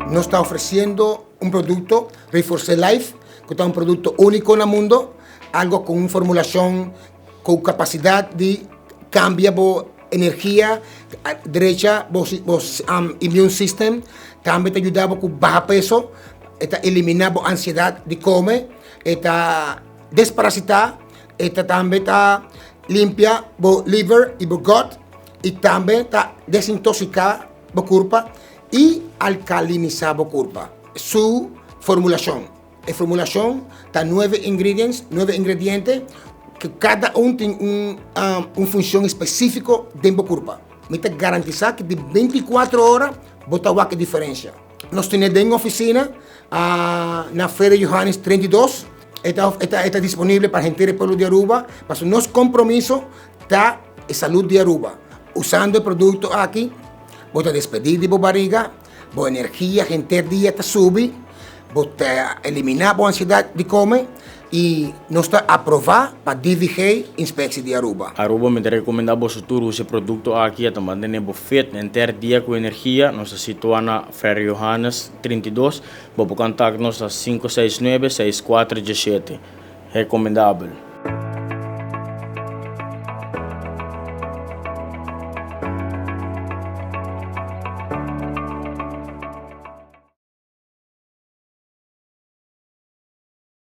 Nos ta ofreciendo un producto, Reforce Life, cu ta un producto unico na mundo, algo cu un formulacion cu capacidad di cambia bo energia, drecha bo immune system, tambe ta yuda bo cu baha peso, e ta elimina bo ansiedad di come, e ta desparasita, e ta tambe ta limpia bo liver y bo gut y tambe ta desintoxica bo curpa y alcalinisa bo curpa. Su formulacion. E formulacion ta nueve ingredients, nueve ingrediente, cu cada un tin un, un funcion specifico den bo curpa. Mi ta garantisa cu di 24 ora bo ta wak e diferencia. Nos tene den oficina na Frere Johannes 32. E ta, e ta, e ta disponible pa henter e pueblo di Aruba. Pasobra nos compromiso ta e salud di Aruba. Usando e producto aki, bo ta despedi di bo bariga, bo energia henter dia ta subi, bo ta elimina bo ansiedad di come y nos ta aproba pa DVG Inspectie di Aruba. Aruba, mi ta recomenda boso tur usa e producto aki, e ta mantene bo fit henter dia cu energia. Nos ta situa na Frere Johannes 32. Bo por contact nos na 569 64 17. Recomendabel.